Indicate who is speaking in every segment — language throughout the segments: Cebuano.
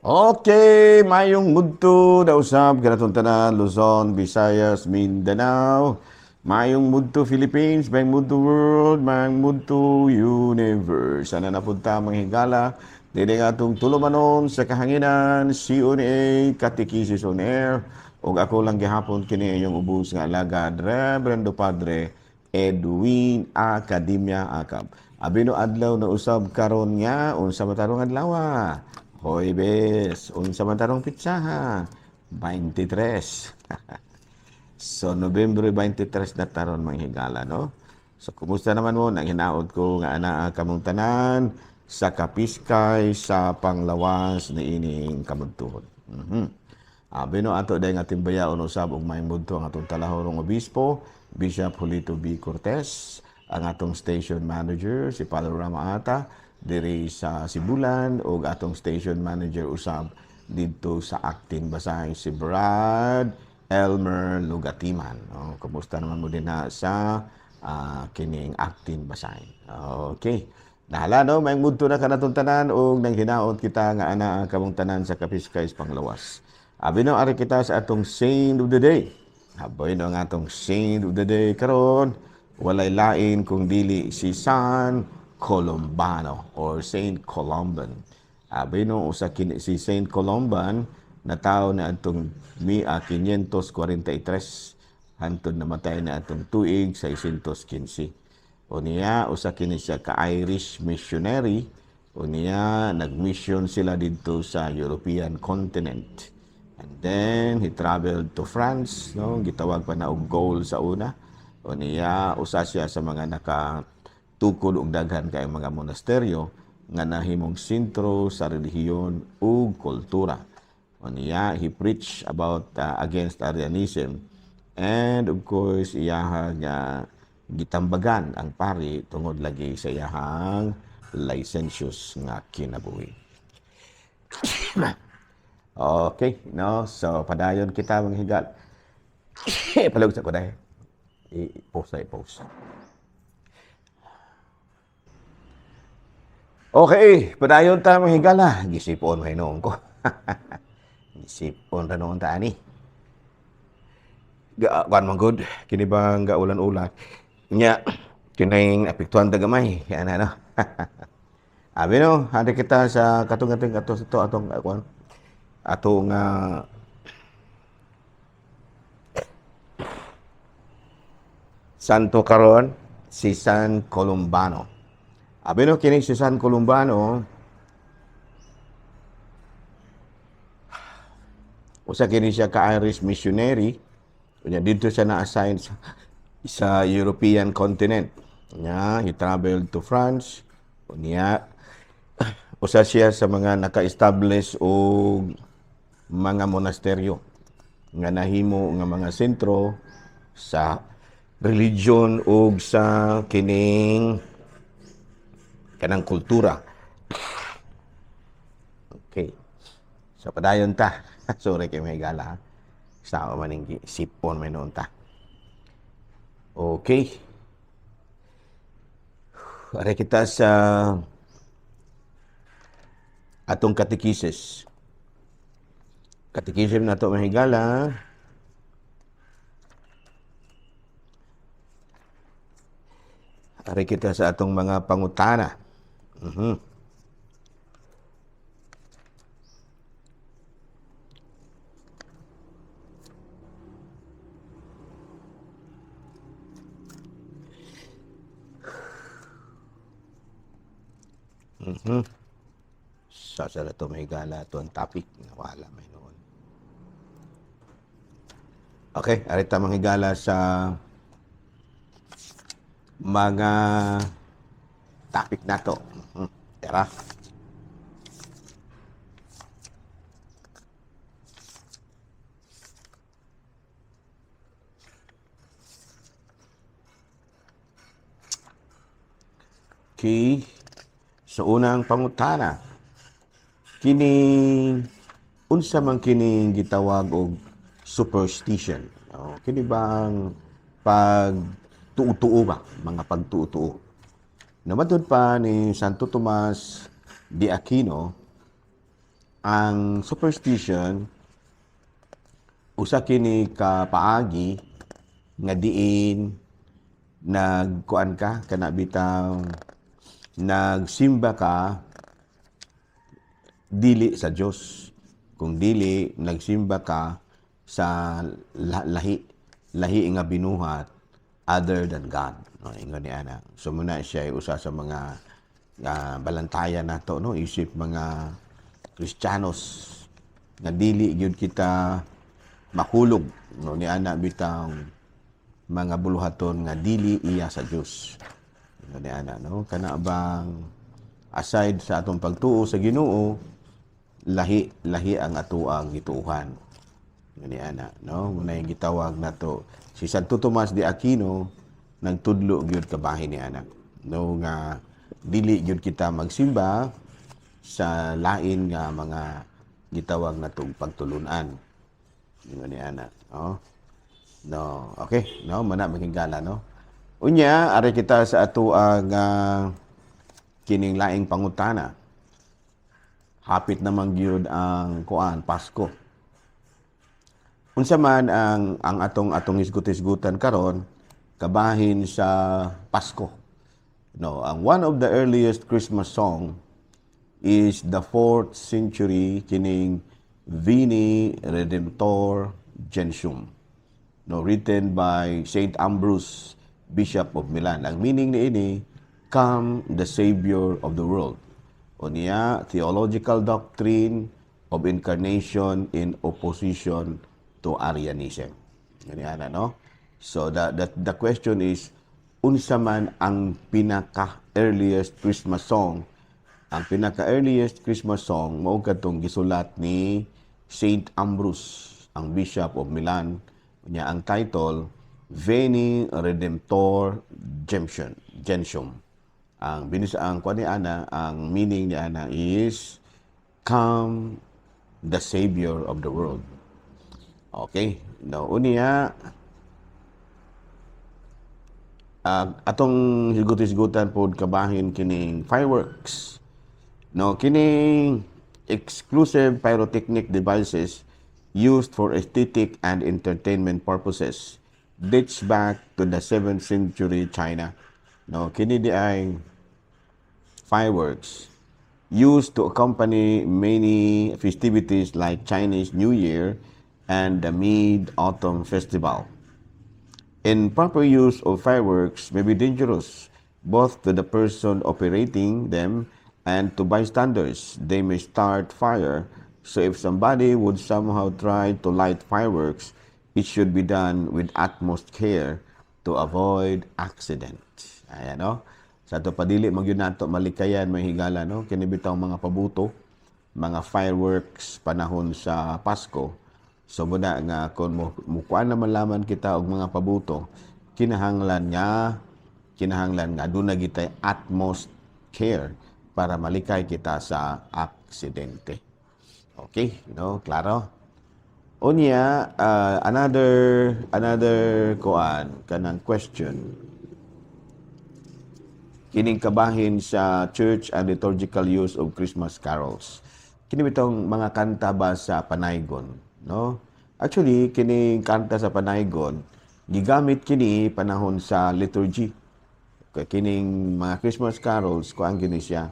Speaker 1: Okay, mayong mudto na usab kanatong tanan Luzon, Visayas, Mindanao. Mayong mudto Philippines, mayong mudto world, mayong mudto universe. Sana napunta mga higala dili nga atong tulumanon sa kahanginan, CONA, Katekisis on Air. Ug ako lang gihapon kini inyong ubos nga alagad, Reverendo Padre Edwin Academia Acab. Abino adlaw na usab karon nga unsa man tarong adlaw? Huwebes, unsa man tarong pitsaha? 23. So Nobyembre 23 na taron mga higala, no? So kumusta naman mo? Nang hinaot ko nga anaa kamong tanan sa kapiskay sa panglawas ni ining kamudtuhon. Abi no ato dahil nga timbayaon usab og may mudto ang atong talahorong obispo, Bishop Julito B. Cortez, ang atong station manager si Father Rama Ata diri sa Sibulan, ug atong station manager usab didto sa Acting Basay si Brad Elmer Lugatiman. Oh, kumusta naman mo din na sa kining Acting Basay. Okay. Nahala no, may mudto na kanatong tanan ug nang hinaot kita nga ana kamong tanan sa kapiskay panglawas. Abi no ari kita sa atong saint of the day. Haboy no ang atong saint of the day karon, walay lain kung dili si San Columbano or Saint Columban. Abi no usa kini si Saint Columban natawo na atong 543 hantod namatay na atong tuig 615. Unya usa kini siya ka Irish missionary. Unya nag-mission sila didto sa European continent. And then he traveled to France, no, gitawag pa na og Gaul sa una. Unya usa siya sa mga nakatukod og daghan kay mga monasteryo nga nahimong sentro sa relihiyon ug kultura. Unya he preached about against Arianism, and of course iyahang gitambagan ang pari tungod lagi sa iyahang licentious nga kinabuhi. Okay, no? So padayon kita mga higal. Palug sa ko dahil. I-post na i-post. Okay, padayon ta mga higala. Gisipon mo hinuon ko. Gisipon ra noon ta ani. Ga kuan man gud, kini bang gaulan-ulan. Nya kining apektuhan ta gamay, ana no. Abi no, hari kita sa katong ating ato sa to atong kuan atong santo karon si San Columbano. Abi no kini si San Columbano usa kini siya ka Irish missionary. Unya didto siya na-assign sa European continent. Unya he traveled to France. Unya usa siya sa mga naka-establish og mga monasteryo nga nahimo nga mga sentro sa religion ug sa kining kanang kultura. Okay. So padayon ta. Sorry kay may gala. Sa maning sipon may noon ta. Okay. Are kita sa atong katekisis. Katekisim na to mga higala. Are kita sa atong mga pangutana. Sa sa ito may gala ito ang topic. Nawala may noon. Okay, arita mga higala sa mga topic na to. Tara. Okay. Sa unang pangutana, kini unsa man kini gitawag og superstition? O, kini bang pagtuo-tuo ba? Mga pagtuo-tuo. Namatod pa ni Santo Tomas de Aquino, Ang superstition, usa kini ka paagi nga diin nagkuan ka, kana bitaw nagsimba ka dili sa Dios, kung dili nagsimba ka sa lahi lahi nga binuhat other than God, no? Ingon ni ana. So muna siya ay usa sa mga balantayan nato, no, isip mga Kristiyanos, nga dili gyud kita mahulog, no, ni ana bitang mga buluhaton nga dili iya sa Dios. Ingon ni ana, no, kana bang aside sa atong pagtuo sa Ginoo, lahi lahi ang atoang gituohan. Ingon ni ana, no? Muna yung gitawag nato si Santo Tomas de Aquino, nagtudlo gyud kabahin ni ana, no, nga dili gyud kita magsimba sa lain nga mga gitawag natong pagtulunan. Ingon ni ana, no? No, okay, no, mana maghigala, no. Unya, ari kita sa ato ang kining laing pangutana. Hapit naman gyud ang kuan, Pasko. Unsa man ang atong hisgot-hisgutan karon kabahin sa Pasko? No, ang one of the earliest Christmas song is the 4th century kining Veni Redemptor Gentium. No, written by Saint Ambrose, Bishop of Milan. Ang meaning ni ini, "Come the Savior of the world." Unya, theological doctrine of incarnation in opposition to Arianism. Ganyan, no? So the question is, unsa man ang pinaka earliest Christmas song? Ang pinaka earliest Christmas song mao kadtong gisulat ni Saint Ambrose, ang Bishop of Milan. Nya ang title, Veni Redemptor Gentium. Gentium. Ang binis ang kuan ni ana, ang meaning ni ana is "Come the Savior of the world." Okay. No, unya atong hisgot-hisgutan pod kabahin kining fireworks. No, kining exclusive pyrotechnic devices used for aesthetic and entertainment purposes dates back to the 7th century China. No, kini di ay fireworks used to accompany many festivities like Chinese New Year and the Mid-Autumn Festival. Improper use of fireworks may be dangerous both to the person operating them and to bystanders. They may start fire, so if somebody would somehow try to light fireworks, it should be done with utmost care to avoid accident. Ayan, no? Sa ato padili magyud nato malikayan, may higala, no? Kini bitaw mga pabuto, mga fireworks panahon sa Pasko. So muna nga kung mo mukuan naman laman kita og mga pabuto, kinahanglan nga aduna gitay utmost care para malikay kita sa aksidente. Okay, no, klaro. Unya, another kuan kanang question. Kining kabahin sa church and liturgical use of Christmas carols. Kini bitong mga kanta ba sa panaygon, no? Actually, kining kanta sa panaygon, gigamit kini panahon sa liturgy. Kay kining mga Christmas carols, kuan kini siya,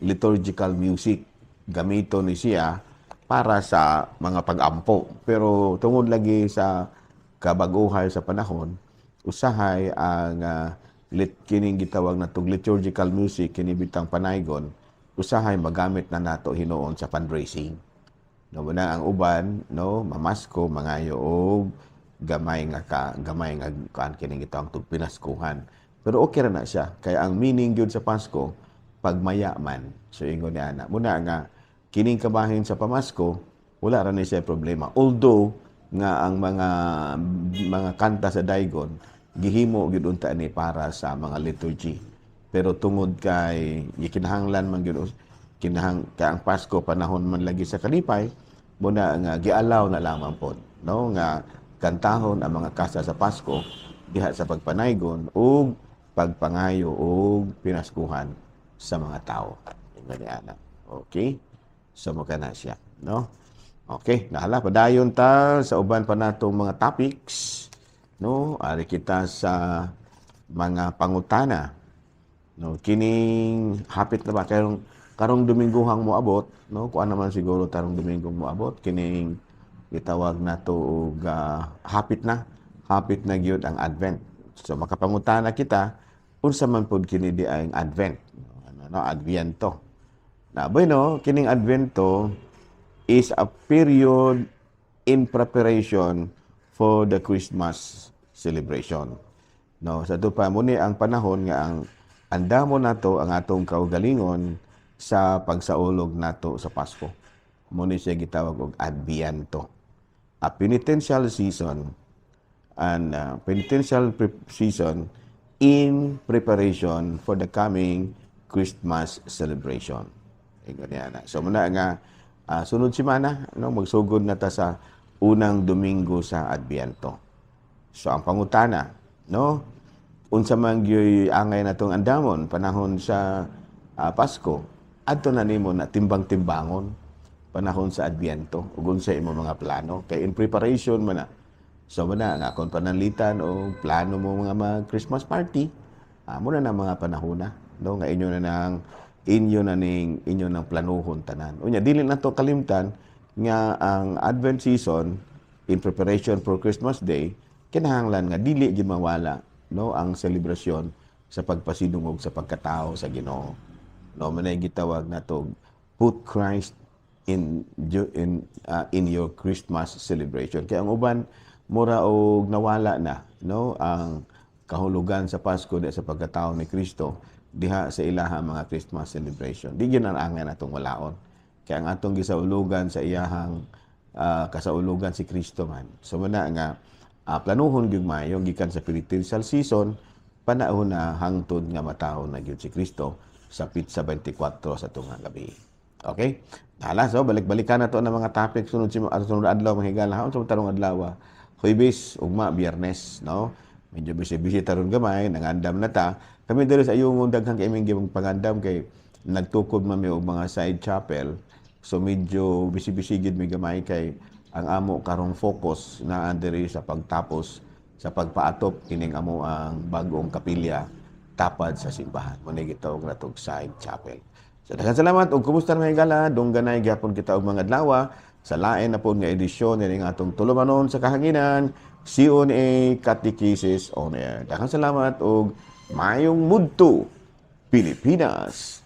Speaker 1: liturgical music. Gamito ni siya para sa mga pag-ampo. Pero tungod lagi sa kabaguhay sa panahon, usahay ang kining gitawag na tug liturgical music, kini bitang panaygon, usahay magamit na nato hinuon sa fundraising. No, muna ang uban, no, mamasko, mangayo og gamay nga kuan, kining gitawag tug pinaskuhan. Pero okay ra na siya kay ang meaning gyud sa Pasko, pagmaya man. So ingon ni ana. Muna nga kining kabahin sa pamasko, wala ra ni siya problema. Although nga ang mga kanta sa Daigon, gihimo gyud unta ni para sa mga liturgy. Pero tungod kay gikinahanglan man gyud kinahang kay ang Pasko panahon man lagi sa kalipay, muna nga gialaw na lamang pod, no, nga kantahon ang mga kasa sa Pasko diha sa pagpanaygon ug pagpangayo og pinaskuhan sa mga tao. Ingon ni ana. Okay? So mo na siya. no? Okay, nahala, padayon ta sa uban pa natong mga topics, no? Ari kita sa mga pangutana, no? Kining hapit na ba karong karong Dominggohang moabot, no? Kuan naman siguro tarong Domingo moabot kining gitawag nato og hapit na gyud ang Advent. So makapangutana kita, unsa man pod kini di ang Advent? Ano, no, Adviento. Na bueno, kining Advento is a period in preparation for the Christmas celebration. No, sa pa muni ang panahon nga ang andamo nato ang atong kaugalingon sa pagsaulog nato sa Pasko. Muni siya gitawag og Adviento. A penitential season and penitential season in preparation for the coming Christmas celebration. Ingon niya na. So muna nga sunod semana, no, magsugod na ta sa unang Domingo sa Adviento. So ang pangutana, no, unsa man gyoy angay natong andamon panahon sa Pasko, adto na nimo na timbang-timbangon panahon sa Adviento ug unsa imo mga plano kay in preparation man na. So muna nga kon pananglitan o plano mo mga mag Christmas party, muna na mga panahona, no, nga inyo na ning inyo nang planuhon tanan. Unya dili na to kalimtan nga ang Advent season in preparation for Christmas Day, kinahanglan nga dili gyud mawala, no, ang selebrasyon sa pagpasidungog sa pagkatao sa Ginoo. No, man ay gitawag nato put Christ in your Christmas celebration. Kaya ang uban mura og nawala na, no, ang kahulugan sa Pasko di sa pagkatao ni Kristo diha sa ilaha mga Christmas celebration. Di gyud ang angay natong walaon. Kaya ang atong gisaulugan sa iyahang kasaulugan si Kristo man. So muna nga planuhon gyud maayo gikan sa penitential season panahon na hangtod nga matawo na gyud si Kristo sa petsa 24 sa tungang gabi. Okay? Hala, so balik-balikan na to ng mga topic sunod si sunod adlaw, mga higala. Unsa man tarong adlaw? Huwebes, ugma Biyernes, no? Medyo busy-busy taron gamay, nangandam na ta. Kami diri sa Ayungon, daghan kay aming gibang pangandam kay nagtukod man mi og mga side chapel. So medyo busy-busy gid mi gamay kay ang amo karong focus naa diri sa pagtapos sa pagpaatop kining amo ang bagong kapilya tapad sa simbahan. Mo ni gitawag natog side chapel. So daghang salamat ug kumusta na, mga higala, dungganay gyapon kita og mga adlaw sa lain na pod nga edisyon nining atong tulumanon sa kahanginan, CONA Catechesis on Air. Daghang salamat ug maayong mudto, Pilipinas.